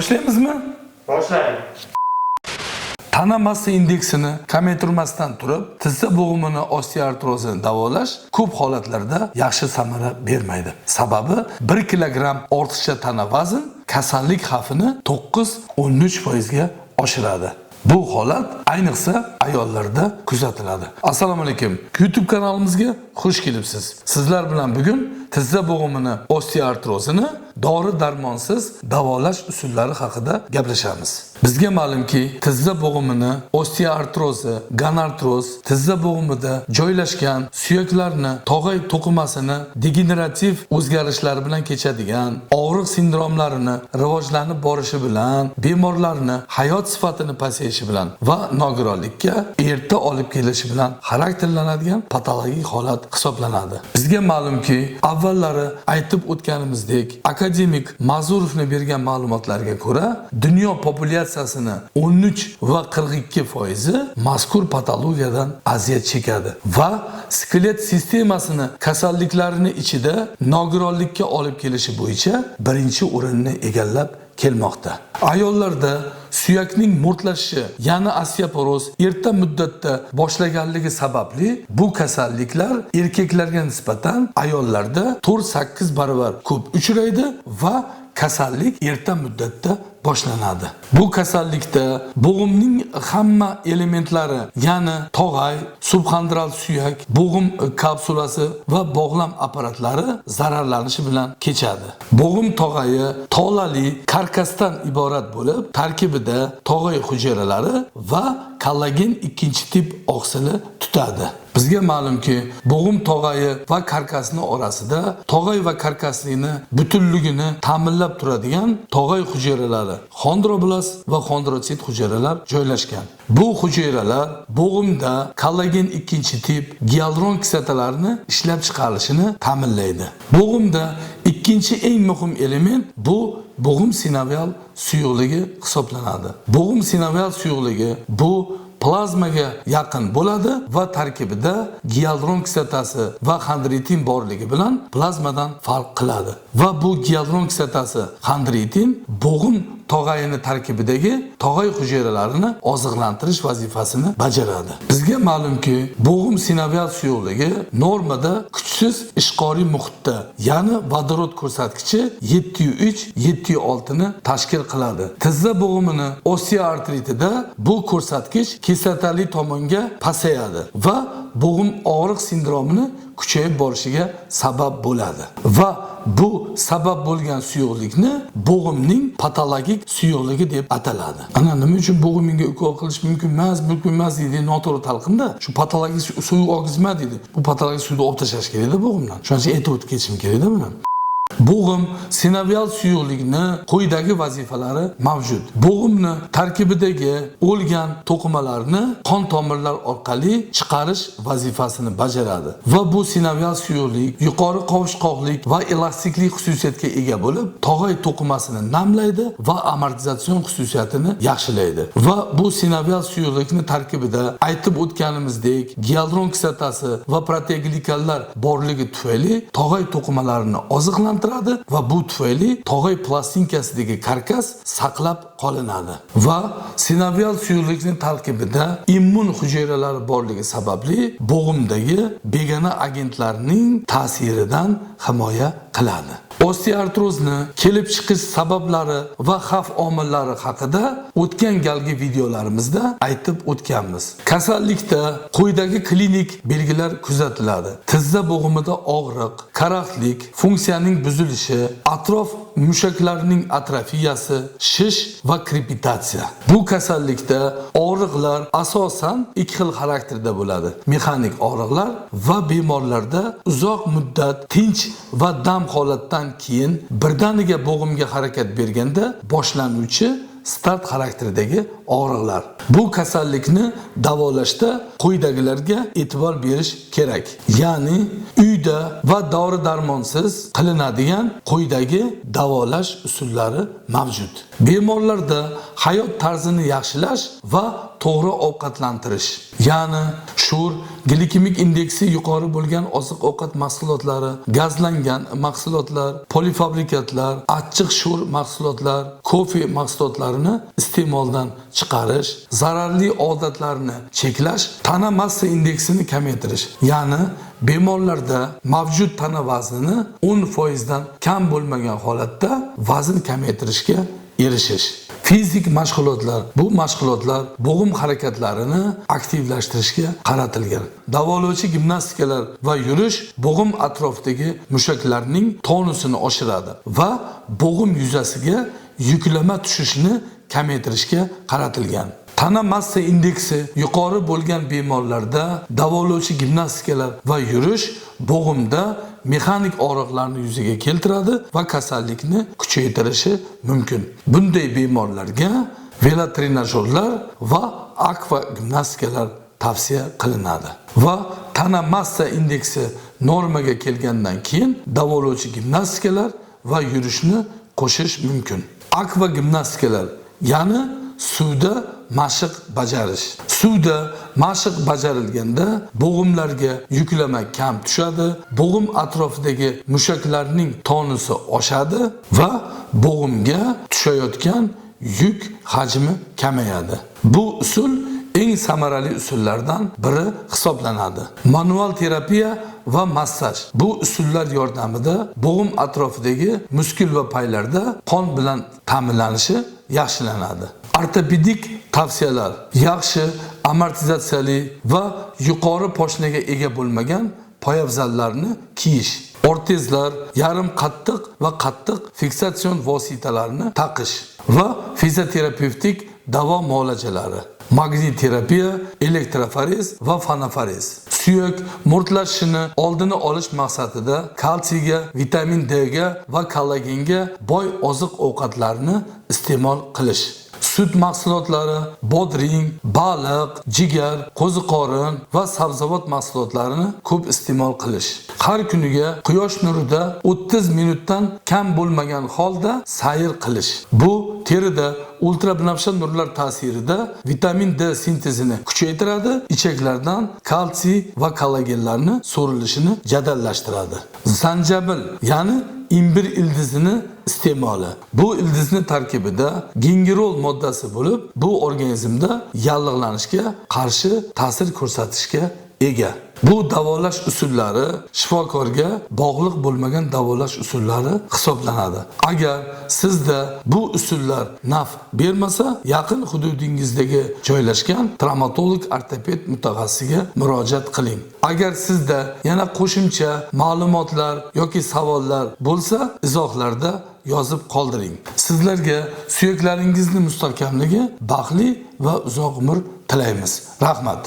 Boshlaymizmi? Boshlaymiz. Tana massa indeksini kamaytirmasdan turib, tizza bo'g'imini osteoartrozini davolash ko'p holatlarda yaxshi samara bermaydi. Sababi 1 kilogramm ortiqcha tana vazn kasallik xavfini 9-13% ga oshiradi. Bu holat ayniqsa ayollarda kuzatiladi. Assalomu alaykum. YouTube kanalimizga xush kelibsiz. Sizlar bilan bugun tizza bo'g'imini osteoartrozini dori darmonsiz davolash usullari haqida gaplashamiz. Bizga ma'lumki, tizza bo'g'imini osteoartrozi, gonartroz, tizza bo'g'imida joylashgan suyaklarni tog'ay to'qimasini degenerativ o'zgarishlari bilan kechadigan og'riq sindromlarini rivojlanib borishi bilan bemorlarni hayot sifatini pasayishi bilan va nogironlikka erta olib kelishi bilan xarakterlanadigan patologik holat hisoblanadi. Bizga ma'lumki, avvallari aytib o'tganimizdek, akademik Mazurovni bergan ma'lumotlarga ko'ra, dunyo populyatsiyasini 13 va 42% mazkur patologiyadan aziyat chekadi va skelet sistemasini kasalliklarini ichida nogironlikka olib kelishi bo'yicha birinchi o'rinni egallab kelmoqda. Ayollarda suyakning mo'rtlashishi, ya'ni osteoporoz erta muddatda boshlaganligi sababli bu kasalliklar erkaklarga nisbatan ayollarda 4-8 barobar ko'p uchraydi va kasallik erta muddatda boshlanadi. Bu kasallikda bo'g'imning hamma elementlari, ya'ni tog'ay, subxondral suyak, bo'g'im kapsulasi va bog'lam apparatlari zararlanishi bilan kechadi. Bo'g'im tog'ayi tolali karkasdan iborat bo'lib, tarkibida tog'ay hujayralari va kollagen ikkinchi tip oqsili tutadi. Bizga ma'lumki, bo'g'im tog'ayi va karkasni orasida tog'ay va karkasini butunligini ta'minlab turadigan tog'ay hujayralari, xondroblast va xondrotsit hujayralar joylashgan. Bu hujayralar bo'g'imda kollagen ikkinchi tip gialuron kislotalarini ishlab chiqarilishini ta'minlaydi. Bo'g'imda ikkinchi eng muhim element bu bo'g'im sinovial suyuqligi hisoblanadi. Bo'g'im sinovial suyuqligi bu plazmaga yaqin bo'ladi va tarkibida gialuron kislotasi va xondritin borligi bilan plazmadan farq qiladi. Va bu gialuron kislotasi xondritin bo'g'im tog'ayini tarkibidagi tog'ay hujayralarini oziqlantirish vazifasini bajaradi. Bizga ma'lumki, bo'g'im sinovial suyuqligi normada kuchsiz ishqoriy muhitda, ya'ni vodorod ko'rsatkichi 7,3-7,6 ni tashkil qiladi. Tizza bo'g'imini osteoartritida bu ko'rsatkich kislotali tomonga pasayadi va bo'g'im og'riq sindromini kuchayib borishiga sabab bo'ladi. Va bu sabab bo'lgan suyuqlikni bo'g'imning patologik suyuqligi deb ataladi. Ana nima uchun bo'g'imga ukol qilish mumkin emas deydi, noto'g'ri talqinda. Shu patologik suyuq oqizma deydi. Bu patologik suyuqni olib tashlash kerakda bo'g'imdan. Shuning uchun aytib o'tib ketishim kerakda buni. Bo'g'im sinovial suyuqlikni quyidagi vazifalari mavjud. Bo'g'imni tarkibidagi o'lgan to'qimalarni qon tomirlar orqali chiqarish vazifasini bajaradi va bu sinovial suyuqlik yuqori qovushqoqlik va elastiklik xususiyatga ega bo'lib, tog'ay to'qimasini namlaydi va amortizatsion xususiyatini yaxshilaydi. Va bu sinovial suyuqlikni tarkibida aytib o'tganimizdek gialuron kislotasi va proteoglikanlar borligi tufayli tog'ay to'qimalarini oziqlantiradi va bu tufayli tog'ay plastinkasidagi karkas saqlab qolinadi. Va sinovial suyuqlikning tarkibida immun hujayralari borligi sababli bo'g'imdagi begona agentlarning ta'siridan himoya qiladi. Osteoartrozni kelib chiqish sabablari va xavf omillari haqida o'tgan galgi videolarimizda aytib o'tganmiz. Kasallikda quyidagi klinik belgilar kuzatiladi. Tizza bo'g'imida og'riq, karaxtlik, funksiyaning buzilishi, atrof mushaklarning atrofiyasi, shish va krepitatsiya. Bu kasallikda og'riqlar asosan ikki xil xarakterda bo'ladi. Mexanik og'riqlar va bemorlarda uzoq muddat tinch va dam holatdan keyin birdaniga bo'g'imga harakat berganda boshlanuvchi start xarakteridagi og'riqlar. Bu kasallikni davolashda quyidagilarga e'tibor berish kerak. Ya'ni uyda va dori-darmonsiz qilinadigan quyidagi davolash usullari mavjud. Bemorlarda hayot tarzini yaxshilash va to'g'ri ovqatlantirish, ya'ni sho'r, Glikemik indeksi yuqori bo'lgan oziq-ovqat mahsulotlari, gazlangan mahsulotlar, polifabrikatlar, achchiq sho'r mahsulotlar, kofe mahsulotlarini iste'moldan chiqarish, zararli odatlarni cheklash, tana massa indeksini kamaytirish, ya'ni bemorlarda mavjud tana vaznini 10% dan kam bo'lmagan holatda vazn kamaytirishga erishish. Fizik mashg'ulotlar. Bu mashg'ulotlar bo'g'im harakatlarini aktivlashtirishga qaratilgan. Davolovchi gimnastikalar va yurish bo'g'im atrofidagi mushaklarning tonusini oshiradi va bo'g'im yuzasiga yuklama tushishini kamaytirishga qaratilgan. Tana massa indeksi yuqori bo'lgan bemorlarda davolovchi gimnastikalar va yurish bo'g'imda mexanik og'riqlarni yuzaga keltiradi va kasallikni kuchaytirishi mumkin. Bunday bemorlarga velotrenajyorlar va akva gimnastikalar tavsiya qilinadi. Va tana massa indeksi normaga kelgandan keyin davolovchi gimnastikalar va yurishni qo'shish mumkin. Akva gimnastikalar, ya'ni suvda mashq bajarish. Suvda mashq bajarilganda bo'g'imlarga yuklama kam tushadi, bo'g'im atrofidagi mushaklarning tonusi oshadi va bo'g'imga tushayotgan yuk hajmi kamayadi. Bu usul eng samarali usullardan biri hisoblanadi. Manual terapiya va massaj. Bu usullar yordamida bo'g'im atrofidagi muskul va paylarda qon bilan ta'minlanishi yaxshilanadi. Ortopedik tavsiyalar: yaxshi amortizatsiyali va yuqori poshnaga ega bo'lmagan poyabzallarni kiyish, ortezlar, yarim qattiq va qattiq fiksatsion vositalarni taqish va fizioterapevtik davo muolajalari, magnit terapiya, elektroforez va fonoforez. Suyak mo'rtlashishini oldini olish maqsadida kalsiyga, vitamin D ga va kollagenga boy oziq-ovqatlarni iste'mol qilish. Sut mahsulotlari, bodring, baliq, jigar, qo'ziqorin va sabzavot mahsulotlarini ko'p iste'mol qilish. Har kuniga quyosh nurida 30 minutdan kam bo'lmagan holda sayr qilish. Bu terida ultrabinafsha nurlar ta'sirida vitamin D sintezini kuchaytiradi, ichaklardan kalsiy va kollagenlarni so'rilishini jadallashtiradi. Zanjabil, ya'ni imbir ildizini iste'moli. Bu ildizni tarkibida gingerol moddasi bo'lib, bu organizmda yallig'lanishga qarshi ta'sir ko'rsatishga ega. Bu davolash usullari shifokorga bog'liq bo'lmagan davolash usullari hisoblanadi. Agar sizda bu usullar naf bermasa, yaqin hududingizdagi joylashgan travmatolog ortoped mutaxassisiga murojaat qiling. Agar sizda yana qo'shimcha ma'lumotlar yoki savollar bo'lsa, izohlarda yozib qoldiring. Sizlarga suyaklaringizni mustahkamligi, baxtli va uzoq umr tilaymiz. Rahmat.